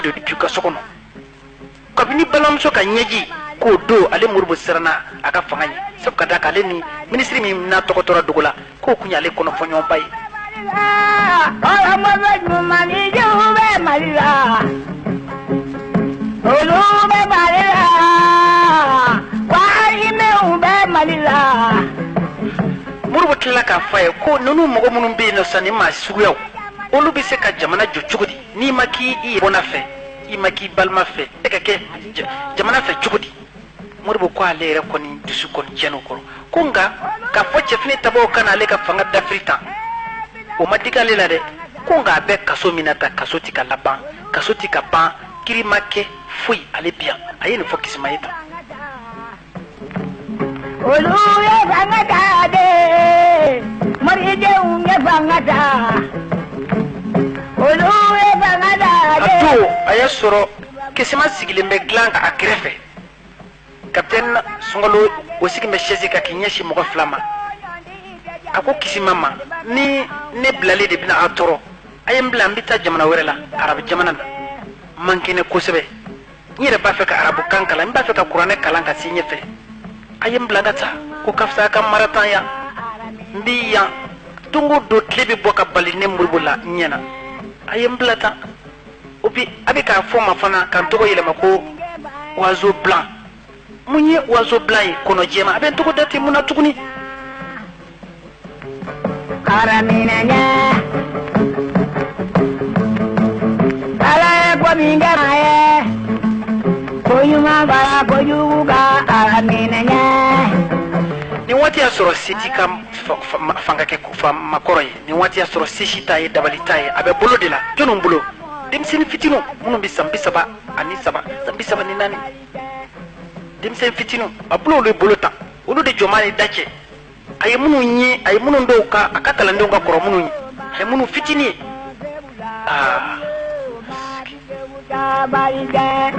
de tu ka so kɔnɔ kabini balimamuso ka ɲɛji k'o don ale Modibo siranna a ka fanga ɲɛ, sabu ka d'a kan ale ni minisiri min n'a tɔgɔ tora dogo la, k'o kun y'ale kɔnɔfɔɲɔgɔnba ye. Bɛ Mali la, olu bɛ Mali la, warimɛw bɛ Mali la. Modibo tilala k'a fɔ a ye ko ninnu mɔgɔ minnu bɛ yen nɔ sisan, ni maa suguyaw, olu bɛ se ka jamana jɔ cogo di n'i ma k'i bɔnna fɛ, i ma k'i balima fɛ, e ka kɛ jamana fɛ cogo di? Modibo ko ale yɛrɛ kɔni dusu kɔni tiɲɛn'o kɔrɔ, ko nka k'a fɔ cɛfini tabaw ka na ale ka fanga dafiri tan, o ma digi ale la dɛ. Ko nka a bɛ kaso min na ta, kaso ti ka laban, kaso ti ka ban, kiri ma kɛ foyi, ale bi yan. A ye nin fɔ Kisima ye tan. Olu ye fanga ta de, moridenw ye fanga ta. Olu ye fanga ta A de. don a y'a sɔrɔ Kisima sigilen bɛ dilan kan a kɛrɛfɛ, kapitɛni Sunkalo o sigilen bɛ chaise kan k'i ɲɛsin mɔgɔ fila ma. A ko Kisima ma, ni ne bilalen de bɛna aw tɔɔrɔ, a ye n bila, n bɛ taa jamana wɛrɛ la, arabu jamana na, n man kɛnɛ kosɛbɛ, n yɛrɛ b'a fɛ ka arabukan kalan, n b'a fɛ ka kuranɛ kalan ka se ɲɛfɛ, a ye n bila n ka taa, o ka fisa a ka mara tan yan. N bɛ yan don o don, tile bɛ bɔ ka bali ne Modibo la n ɲɛna, a ye n bila tan. O bi a bɛ k'a fɔ n ma fana ka n tɔgɔ yɛlɛma ko oiseau blanc. Mun ye oiseau blanc ye? Kɔnɔ jɛman. A bɛ n tɔgɔ da ten mun na tuguni? Karaminɛ Ala ye ko min kɛ maa ye, ko ɲuman fara kojugu kan, araminɛ ɲɛ. Nin waati y'a sɔrɔ seti ka fanga kɛ makɔrɔ ye. Nin waati y'a sɔrɔ sesi t'a ye, dabali t'a ye, a bɛ bolo de la. Jɔnniw bolo? Denmisɛnnin fitininw minnu bɛ san 33, san 34, denmisɛnnin fitininw, a bolo olu ye bolo ta, olu de jɔn ni da cɛ. A ye minnu ye, a ye minnu dɔw ka a ka kalandenw ka kɔrɔ minnu ye, a ye minnu fitinin ye. Aa. Dabali tɛ.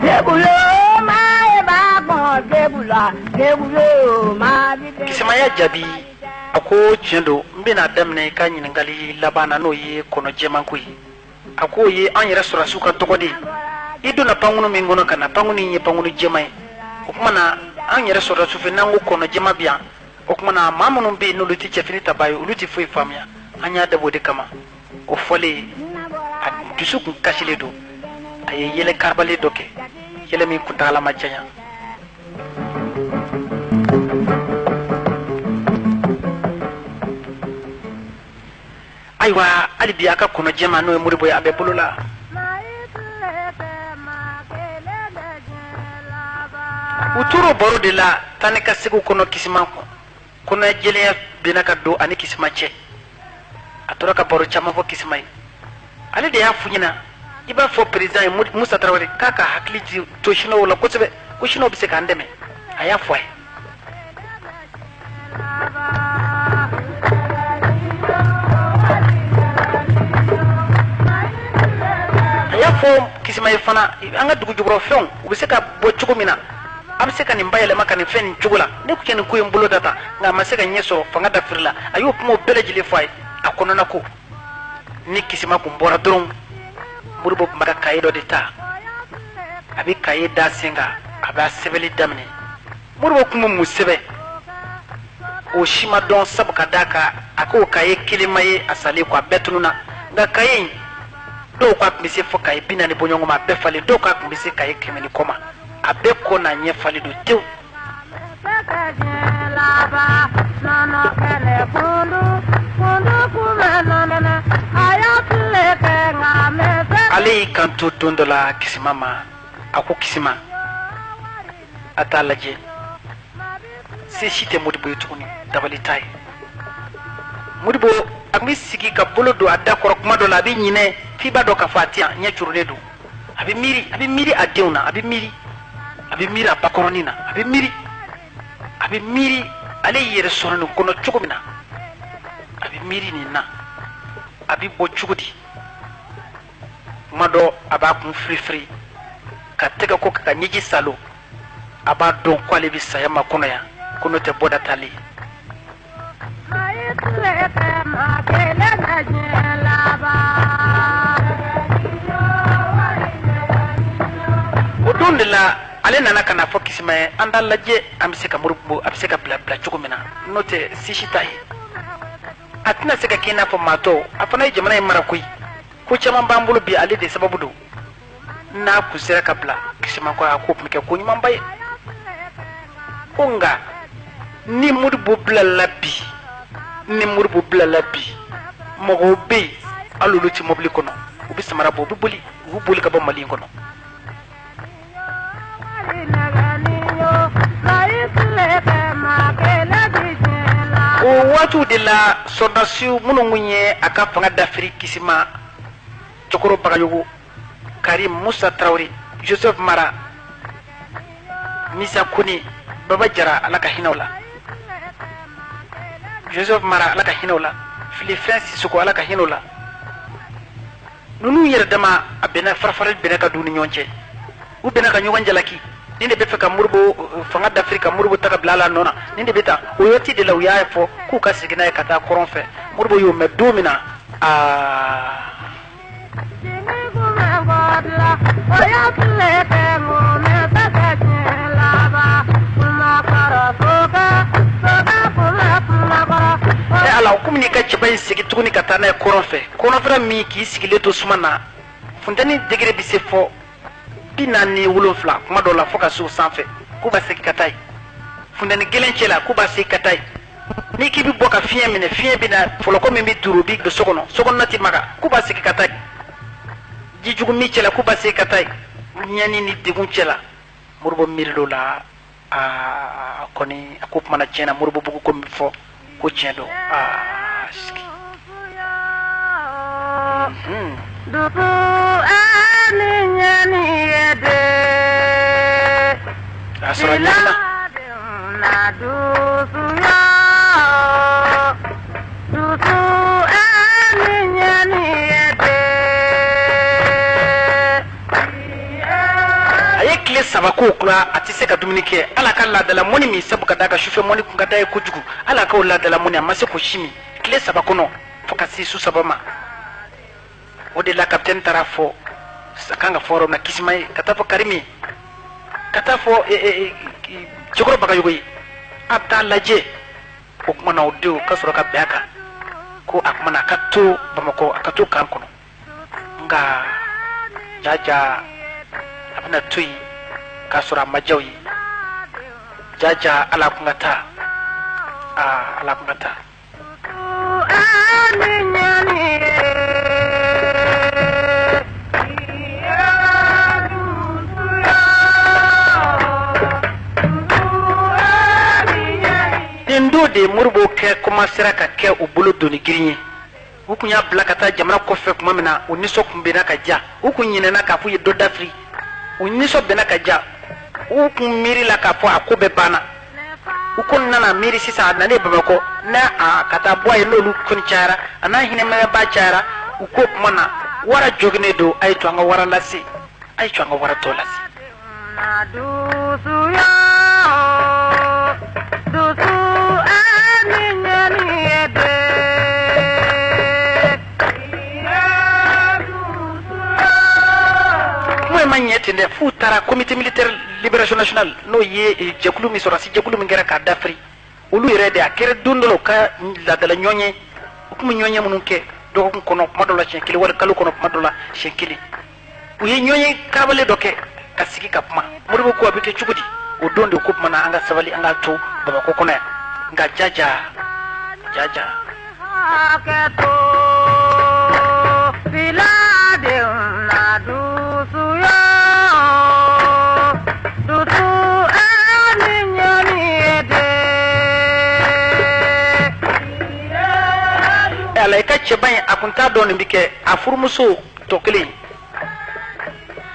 Debulo maa ye b'a kɔn debula, debulo maa bi Kisima y'a jaabi, a ko tiɲɛ don, n bɛna daminɛ i ka ɲininkali laban na, n'o ye kɔnɔ jɛmanko ye. A k'o ye an yɛrɛ sɔrɔdasiw ka tɔgɔ de ye. I donna pankunu min kɔnɔ ka na, pankunu in ye pankunu jɛman ye. O tuma na an yɛrɛ sɔrɔdasiw fɛ, n'an ko kɔnɔ jɛman bi yan, o tuma na maa minnu bɛ yen n'olu tɛ cɛfini taba ye, olu tɛ foyi faamuya. An y'a dabɔ o de kama. O fɔlen, a dusu kun kasilen don, a ye yɛlɛ karabalen dɔ kɛ, yɛlɛ min kuntagala ma janya. Ayiwa, hali bi a ka kɔnɔ jɛma, n'o ye Modibo ye, a bɛ bolo la. U tora o baro de la taa ni ka segu kɔnɔ. Kisima kɔnɔ jɛlenya binna ka don ani Kisima cɛ. A tora ka baro caman fɔ Kisima ye. Ale de y'a f'u ɲɛna, i b'a fɔ président ye Musa Tarawele k'a ka hakili to siniwaw la kosɛbɛ, ko siniwaw bɛ se k'an dɛmɛ. A y'a fɔ a ye. A y'a fɔ Kisima ye fana, an ka dugu jukɔrɔ fɛnw, u bɛ se ka bɔ cogo min na, a bɛ se ka nin bayɛlɛma ka nin fɛn nin cogo la. Ne tun ye nin ko in bolo da tan, nka a ma se ka ɲɛ sɔrɔ, fanga dafiri la. A y'o kumaw bɛɛ lajɛlen fɔ a ye. A kɔnɔna ko ni Kisima kun bɔra dɔrɔn, Modibo tun b'a ka kaye dɔ de ta, a bɛ kaye da sen kan, a b'a sɛbɛnni daminɛ. Modibo tun bɛ mun sɛbɛn, o si ma dɔn, sabu ka d'a kan a k'o kaye kelen ma ye a salen kɔ, a bɛɛ tununna. Nka kaye in, dɔw k'a tun bɛ se fɔ kaye 40 bɔɲɔgɔn ma, a bɛɛ falen. Dɔw k'a tun bɛ se kaye 100 ni kɔ ma, a bɛɛ kɔ n'a ɲɛ falen don tewu. Ale y'i kanto don dɔ la Kisima ma, a ko Kisima, a t'a lajɛ, se si tɛ Modibo ye tuguni, dabali t'a ye. Modibo a tun bɛ sigi ka bolo don a da kɔrɔ kuma dɔ la, a bɛ ɲinɛ f'i b'a dɔn k'a fɔ a tɛ yan, ɲɛ curunnen don. A bɛ miiri, a bɛ miiri a denw na, a bɛ miiri, a bɛ miiri a bakɔrɔnin na, a bɛ miiri, a bɛ miiri ale y'i yɛrɛ sɔrɔ nin kɔnɔ cogo min na, a bɛ miiri nin na, a bɛ bɔ cogo di. Kuma dɔ a b'a kun firifiri ka tɛgɛ ko ka ɲɛji salo, a b'a dɔn ko ale bɛ saya makɔnɔ yan, ko n'o tɛ bɔda t'ale ye. O don de la ale nana ka na fɔ Kisima ye, an t'a lajɛ an bɛ se ka Modibo a bɛ se ka bila bila cogo min na, n'o tɛ sisi t'a ye, a tɛna se ka kɛ i n'a fɔ maa tɔw. A fana ye jamana in mara koyi, ko caman b'an bolo bi, ale de sababu don. N'a kun sera ka bila, Kisima ko a ko tun bɛ kɛ ko ɲumanba ye. Ko nka ni Modibo bilala bi, ni Modibo bilala bi, mɔgɔw bɛ yen hali olu tɛ mobili kɔnɔ, u bɛ samara bɔ, u bɛ boli, u bɛ boli ka bɔ Mali in kɔnɔ. O waatiw de la sɔrɔdasiw minnu kun ye a ka fanga dafiri Kisima, Cɛkɔrɔ Bagayogo, Karim Musa Tarawele, Joseph Mara, Misa Kone, Baba Jara, Ala ka hinɛ o la, Joseph Mara, Ala ka hinɛ o la, Filifɛn Sisoko, Ala ka hinɛ o la. Ninnu yɛrɛ dama a bɛnna farafara bɛnna ka don u ni ɲɔgɔn cɛ, u bɛnna ka ɲɔgɔn jalaki. Nin de bɛ fɛ ka Modibo fanga dafiri ka Modibo ta ka bila a la nɔ na, nin de bɛ tan. O waati de la u y'a fɔ k'u ka segin n'a ye ka taa kɔrɔn fɛ. Modibo y'o mɛn don min na, aa e Ala, komi n'i ka cɛba in segin tuguni ka taa n'a ye kɔrɔn fɛ, kɔrɔnfɛla min k'i sigilen to suma na, funteni degré bɛ se fɔ 47 kuma dɔw la fo ka se o sanfɛ, k'u b'a segin ka taa yen. Funteni gɛlɛn cɛ la, k'u b'a segin ka taa yen. N'i k'i bɛ bɔ ka fiɲɛ minɛ, fiɲɛ bɛ na fɔlɔkɔ min bɛ duuru bi don so kɔnɔ, so kɔnɔna tɛ maga, k'u b'a segin ka taa yen. Jijugu min cɛ la, k'u b'a segin ka taa yen. Ɲɛni ni degun cɛ la, Modibo miiril'o la, aa kɔni a ko kumana tiɲɛ na, Modibo bugu ko min fɔ ko tiɲɛ don. Aa sigi. A sɔrɔ ɲɛna. A ye tile 3 k'o kura, a tɛ se ka dumuni kɛ. Ala ka laadala mɔni min sabu ka d'a kan sufɛ mɔni kun ka d'a ye kojugu, Ala k'o laadala mɔni a ma se k'o si min tile 3 kɔnɔ fo ka se su 3 ma. O de la kapitɛni taara fɔ a kan ka fɔ yɔrɔ min na Kisima ye, ka taa fɔ Karimi ye, ka taa fɔ Cɛkɔrɔ Bagayogo ye, a bɛ taa lajɛ. O kuma na o denw ka sɔrɔ ka bɛn a kan ko a kuma na a ka to Bamakɔ, a ka to kan kɔnɔ. Nka jaja a bɛna to yen k'a sɔrɔ a ma diya u ye. Jaja Ala kun ka taa, aa Ala kun ka taa. Nin don de Modibo kɛ commencera ka kɛ u bolo doni girin ye. U kun y'a bila ka taa jamana kɔfɛ tuma min na, u nisɔn kun bɛnna ka ja, u kun ɲinɛna k'a fɔ u ye dɔ dafiri, u nisɔn bɛnna ka ja, u kun miiri la k'a fɔ a ko bɛɛ banna. U ko nana miiri sisan a nalen Bamakɔ n'a a ka taa bɔ a ye, n'olu kɔni cayara, a n'a hinɛmɛba cayara, u ko tuma na wara joginnen don, a ye to an ka wara lase, a ye to an ka wara tɔ lase. Kuma in ma ɲɛ ten dɛ, f'u taara comité militaire libération nationale, n'o ye jɛkulu min sɔrɔdasi jɛkulu min kɛra k'a dafiri, olu yɛrɛ de a kɛra don dɔ la u ka laadala ɲɔgɔn ye, u tun bɛ ɲɔgɔn ye minnu kɛ dɔgɔkun kɔnɔ kuma dɔ la siɲɛ kelen, wali kalo kɔnɔ kuma dɔ la siɲɛ kelen. U ye ɲɔgɔn ye karabalen dɔ kɛ ka sigi ka kuma. Modibo ko a bɛ kɛ cogo di? O don de ko kuma na an ka sabali, an ka to Bamakɔ kɔnɔ yan. Nka jaja jaja ala i ka cɛba in a kun t'a dɔn nin bɛ kɛ. A furumuso tɔ kelen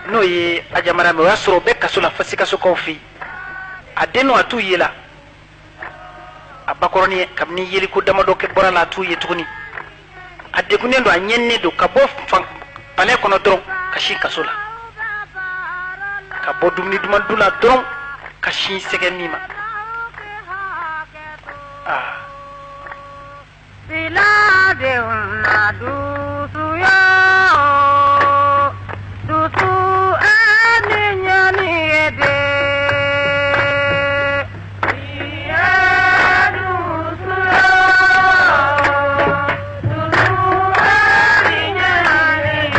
n'o ye Aja Mariam, o y'a sɔrɔ o bɛ kaso la fo Sikasokaw fɛ yen. A den a t'u ye la, a bakɔrɔnin ye kabini yeliko damadɔ kɛ bɔra la, a t'u ye tuguni. A degunnen don, a ɲɛninen don ka bɔ palais kɔnɔ dɔrɔn ka sin kaso la, ka bɔ dumuni duman dun la dɔrɔn ka sin sɛgɛ min ma. Aa. Denw na dusuya dusu ani ɲani ye de.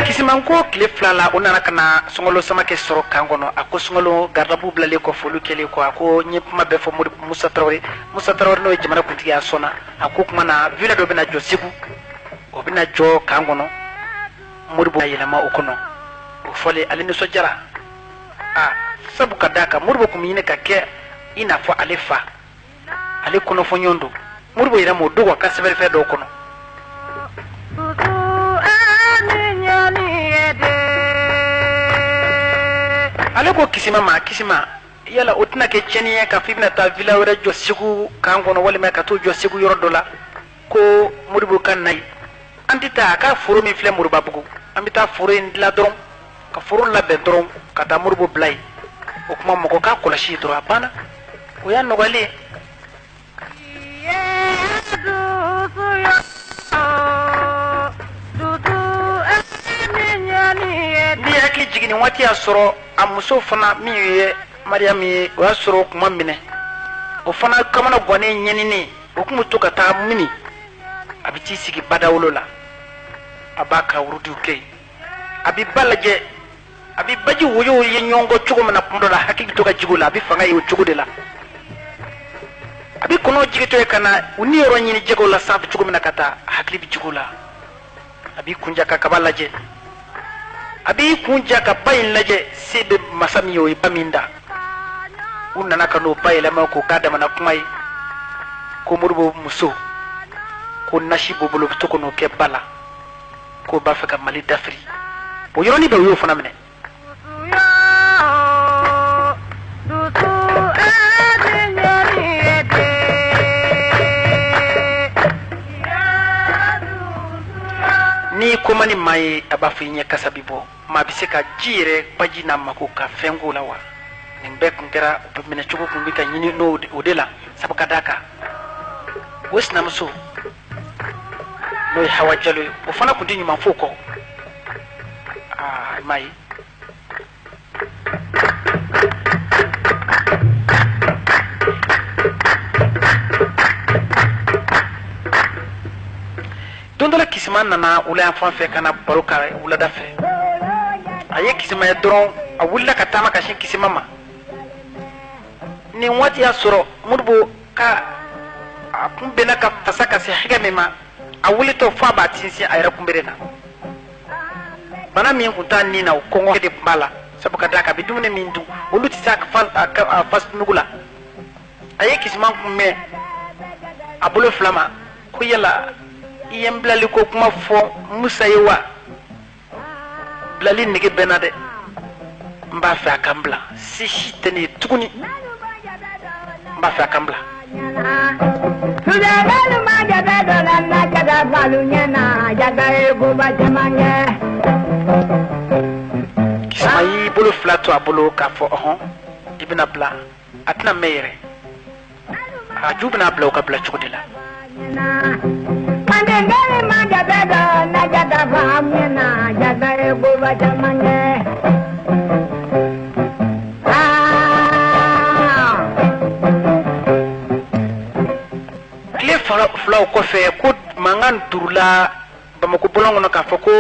Kisiman ko tile 2 la, o nana ka na Sunkalo Samakɛ sɔrɔ kan kɔnɔ. A ko Sunkalo, gardabu bilalen kɔ, foli kɛlen kɔ, a ko n ye kuma bɛɛ fɔ Musa Tarawele. Musa Tarawele, n'o ye jamana kuntigi, a sɔnna. A ko kuma na, villa dɔ bɛna jɔ Segu, o bɛna jɔ kan kɔnɔ, Modibo yɛlɛma o kɔnɔ. O fɔlen, ale nisɔndiyara a sabu ka d'a kan Modibo tun bɛ ɲini ka kɛ i n'a fɔ ale fa, ale kɔnɔfɔɲɔgɔn don. Modibo yɛrɛ m'o dogo a ka sɛbɛnfɛn dɔw kɔnɔ. Dusu ani ɲani ye de. Ale ko Kisima ma: Kisima, yala o tɛna kɛ tiɲɛni ye k'a fɔ i bɛna taa villa wɛrɛ jɔ Segu kan kɔnɔ, walima ka t'o jɔ Segu yɔrɔ dɔ la, ko Modibo ka na yen? An tɛ taa a ka foro min filɛ Moribabugu, an bɛ taa foro in dilan dɔrɔn, ka foro labɛn dɔrɔn, ka taa Modibo bila yen. O kuma, mɔgɔ k'a kɔlɔsi dɔrɔn, a banna, o y'a nɔgɔyalen ye. Ye dusuya dusu ani ɲani ye. N'i hakili jigin, nin waati y'a sɔrɔ a muso fana min ye Mariyamu ye, o y'a sɔrɔ o kuma minɛ, o fana kamana gannen ɲɛninen, o tun bɛ to ka taa mini, a bɛ t'i sigi badawolo la, a b'a ka wurudiw kɛ yen, a bɛ ba lajɛ, a bɛ baji woyow ye ɲɔgɔn kɔ cogo min na. Kuma dɔ la, hakili bɛ to ka jigin o la, a bɛ fanga ye o cogo de la. A bɛ kɔnɔw jigintɔ ye ka na u ni yɔrɔ ɲini jɛgɛw la sanfɛ cogo min na ka taa, a hakili bɛ jigin o la. A b'i kun ja ka kaba lajɛ, a b'i kun ja ka ba in lajɛ. Se bɛ masa min ye, o ye ba min da. U nana ka n'o ba yɛlɛma k'o k'a damana kuma ye, ko Modibo muso, ko nasi b'o bolo, u bɛ to ka n'o kɛ ba la, k'o b'a fɛ ka Mali dafiri. O yɔrɔnin bɛɛ, u y'o fana minɛ. Dusuya dusu ani ɲani ye de. N'i ko man ni maa ye, a b'a fɔ i ɲɛ kasa bi bɔ. Maa bɛ se ka ji yɛrɛ baji n'a mako ka fɛn k'o la wa? Nin bɛɛ kun kɛra, u bɛ minɛ cogo kun bɛ ka ɲini n'o o de la. Sabu ka d'a kan, o sinamuso, n'o ye Hawa Jalo ye, o fana kun tɛ ɲuman f'o kɔ. Aa, i m'a ye. Don dɔ la, Kisima nana wula yan fan fɛ ka na baro ka wulada fɛ. A ye Kisima ye dɔrɔn, a wulila ka taama ka sin Kisima ma. Nin waati y'a sɔrɔ Modibo ka a kun bɛnna ka fasa ka se hakɛ min ma, a wulitɔ fo a b'a sinsin a yɛrɛ kunbere na. Bana min kun t'a nin na, o kɔngɔ de tun b'a la, sabu ka d'a kan a bɛ dumuni min dun, olu tɛ se a fa nugu la. A ye Kisima kun mɛn a bolo fila ma, ko yala i ye n bilali ko kuma fɔ Musa ye wa? Bilali nege bɛ n na dɛ, n b'a fɛ a ka n bila, se si tɛ ne ye tuguni, n b'a fɛ a ka n bila. Sujakalu ma jata dɔla na jata falu ɲɛna jata ye koba caman kɛ. Kisima y'i bolo fila to a bolo k'a fɔ: ɔhɔn, i bɛna bila, a tɛna mɛn yɛrɛ, a ju bɛna bila o ka bila cogo de la. Mandengeli ma jata dɔn na jata famu ɲɛna jata ye koba caman kɛ. Ah. Tile filaw kɔfɛ, ko mankan durula Bamako bɔlɔn kɔnɔ k'a fɔ ko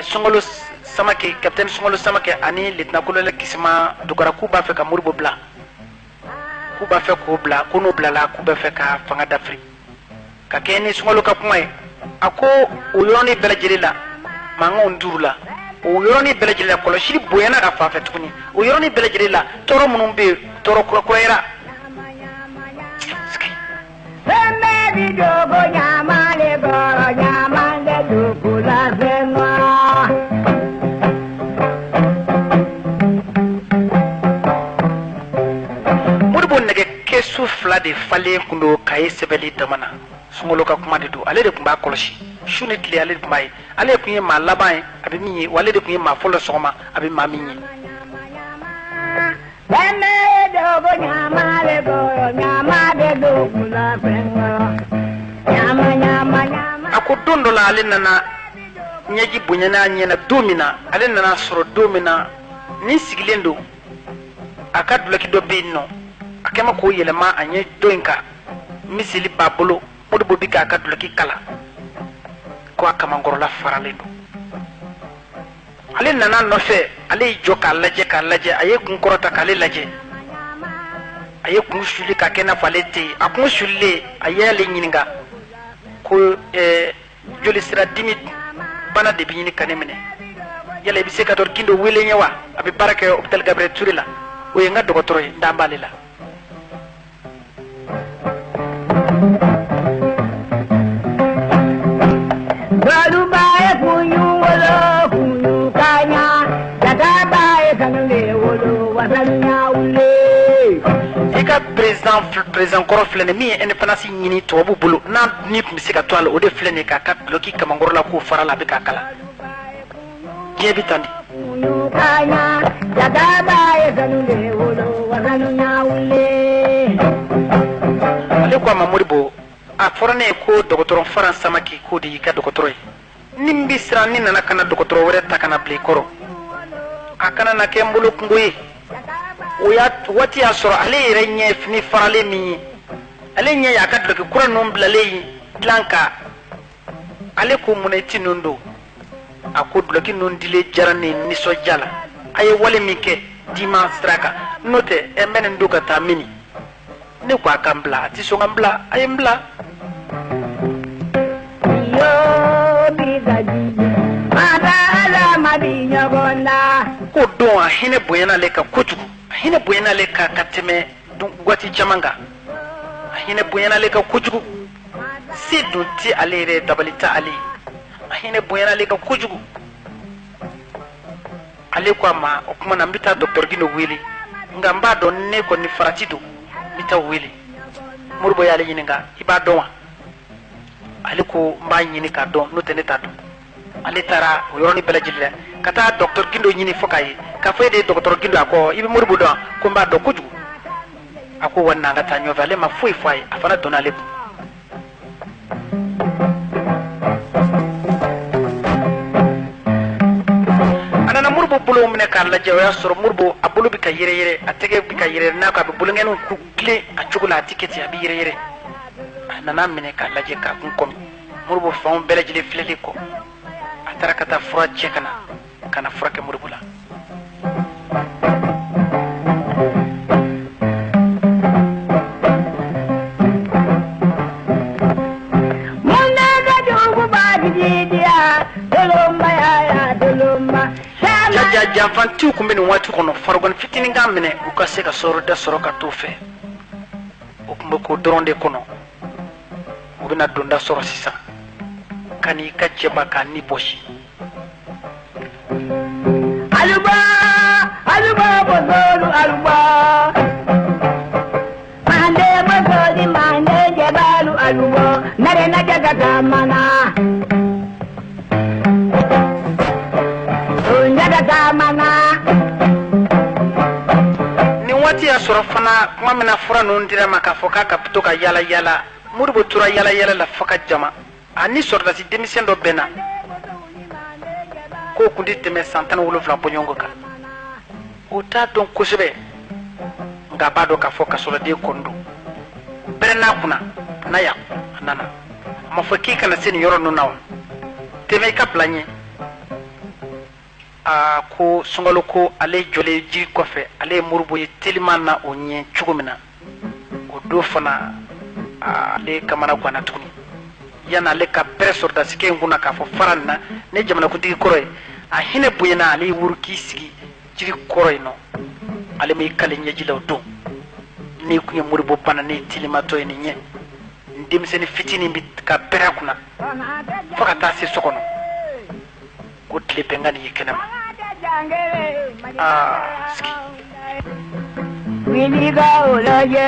Sunkalo Samakɛ, capitaine Sunkalo Samakɛ ani lieutenant colonel Kisima Dugara, k'u b'a fɛ ka Modibo bila, k'u b'a fɛ k'o bila, ko n'o bilala, k'u b'a fɛ ka fanga dafiri. Ka kɛ ni Sunkalo ka kuma ye, a ko o yɔrɔnin bɛɛ lajɛlen la, mankanw durula o yɔrɔnin bɛɛ lajɛlen la, kɔlɔsili bonyana ka fan fɛ tuguni. O yɔrɔnin bɛɛ lajɛlen la, tɔɔrɔ minnu bɛ yen, tɔɔrɔ kurakurayara. Fɛn bɛɛ bi dogo ɲama le kɔrɔ, ɲama tɛ dugu la fɛn ma. Modibo nɛgɛ kɛsu fila de falen kun don kaye sɛbɛnli dama na. Sunkalo ka kuma de don, ale de tun b'a kɔlɔsi su ni tile, ale de tun b'a ye, ale tun ye maa laban ye a bɛ min ye, wa ale de tun ye maa fɔlɔ sɔgɔma a bɛ maa min ye. Fɛn bɛɛ dogo ɲama le kɔrɔ, ɲama tɛ dugu la fɛn kɔrɔ. Ɲama ɲama ɲama. A ko Ko don dɔ la ale nana ɲɛji bonyana a ɲɛna don min na, ale nana sɔrɔ don min na nin sigilen don, a ka dulɔki dɔ bɛ yen nɔ, a kɛma k'o yɛlɛma a ɲɛ dɔ in kan, miseli b'a bolo, Modibo bi k'a ka dulɔki kala, ko a kamankɔrɔla faralen don. Ale nana nɔfɛ, ale y'i jɔ k'a lajɛ k'a lajɛ, a ye kun kɔrɔta k'ale lajɛ, a ye kun suli k'a kɛ n'a fɔ ale tɛ yen. A kun sulilen, a y'ale ɲininka ko joli sira dimi bana de bɛ ɲini ka ne minɛ, yala i bɛ se ka dɔ Gindo wele n ye wa? A bɛ baara kɛ hôpital Gabriel Touré la, o ye n ka dɔgɔtɔrɔ ye, n dan b'ale la. Baluba ye kunyu wolo kunyu kanya, jataba ye kanu wolo wasanya wule. I ka président kɔrɔ filɛ nin ye, min ye indépendance ɲini tubabu bolo, n'a ni tun bɛ se ka to a la, o de filɛ nin ye k'a ka dulɔki kamankɔrɔ la k'o fara la, a bɛ k'a kala. Diɲɛ bɛ tan de. Kunyu kanya, jataba ye kanu wolo wasanya wule. Ale ko a ma, Modibo, a fɔra ne ye ko dɔgɔtɔrɔ Faran Samake k'o de y'i ka dɔgɔtɔrɔ ye. Ni n bɛ siran ni nana ka na dɔgɔtɔrɔ wɛrɛ ta ka na bila i kɔrɔ, a kana na kɛ n bolo kungo ye. O y'a waati y'a sɔrɔ ale yɛrɛ ɲɛ ye fini faralen min ye, ale ɲɛ y'a ka dulɔki kura ninnu bilalen ye dilan kan. Ale ko mun na i ti ninnu don? A ko dulɔki ninnu dilen diyara ne ye nisɔndiya la, a ye wale min kɛ dima sira kan, n'o tɛ n bɛ nin don ka taa mini? Ne ko a ka n bila, a ti sɔn ka n bila, a ye n bila. Ko don a hinɛ bonyana ale kan kojugu, a hinɛ bonyana ale kan ka tɛmɛ waati caman kan, a hinɛ bonyana ale kan kojugu. Se dun ti ale yɛrɛ, dabali tɛ ale ye, a hinɛ bonyana ale kan kojugu. Ale ko a ma, o tuma na n bɛ taa docteur Gindo wele, nka n b'a dɔn ne kɔni farati don, n bɛ taa o wele. Modibo y'ale ɲininka, i b'a dɔn wa? Ale ko n b'a ɲini k'a dɔn, n'o tɛ ne t'a dɔn. Ale taara o yɔrɔnin bɛɛ lajɛlen la ka taa docteur Gindo ɲini fo k'a ye, k'a fɔ e de ye docteur Gindo? A ko i bɛ Modibo dɔn? Ko n b'a dɔn kojugu. A ko wa n'an ka taa ɲɔgɔn fɛ. Ale ma foyi fɔ a ye, a fana donna ale kun. A nana Modibo bolo minɛ k'a lajɛ, o y'a sɔrɔ Modibo a bolo bɛ ka yɛrɛyɛrɛ, a tɛgɛ bɛ ka yɛrɛyɛrɛ, n'a ko a bɛ bolonkɛninw ku tilen a cogo la, a ti kɛ ten, a bɛ yɛrɛyɛrɛ. A nana minɛ k'a lajɛ k'a kun kɔmi. Modibo fanw bɛɛ lajɛlen filɛlen kɔ, a taara ka taa fura cɛ ka na fura kɛ Modibo la. Janfantiw tun bɛ nin waati kɔnɔ, farikolo fitinin ka minɛ u ka se ka sɔrɔda sɔrɔ ka t'o fɛ. O tun bɛ k'o dɔrɔn de kɔnɔ. U bɛna donda sɔrɔ sisan ka n'i ka cɛba k'a ni bɔsi. Aluba, aluba, bosolu, aluba. Mande bosoli, mande jabalu, aluba. Nare na jaga kamana. Jaga kamana. Nin waati y'a sɔrɔ fana kuma min na fura ninnu dira ma k'a fɔ k'a ka to ka yala yala, Modibo tora yala yala la fo ka jama. A ni sɔrɔdasi denmisɛn dɔ bɛnna k'o kun tɛ tɛmɛ san 17 bɔɲɔgɔnko kan. O t'a dɔn kosɛbɛ, nka a b'a dɔn k'a fɔ kasɔrɔden kɔni don. Pɛrɛnn'a kunna na yan, a nana. A ma fɔ k'i kana se nin yɔrɔ ninnu na wa? Tɛmɛ i ka bila n ɲɛ. A ko Sunkalo ko ale jɔlen jiri kɔfɛ, ale ye Modibo ye teliman na o ɲɛ cogo min na, o don fana ale kamana ganna tuguni. Yan'ale ka pɛrɛ sɔrɔdasikɛ in kunna k'a fɔ fara nin na, ne jamanakuntigi kɔrɔ ye, a hinɛ bonyana, ale ye wuru k'i sigi jiri kɔrɔ yen nɔ. Ale m'i kale ɲɛji la o don. N'i kun ye Modibo bana ne ye telimatɔ ye nin ɲɛ, n denmisɛnnin fitinin bɛ ka pɛrɛ a kunna fo ka taa se so kɔnɔ. Ko tile bɛn ka nin ye kɛnɛ ma. Aa, sigi. Wuli ka o lajɛ.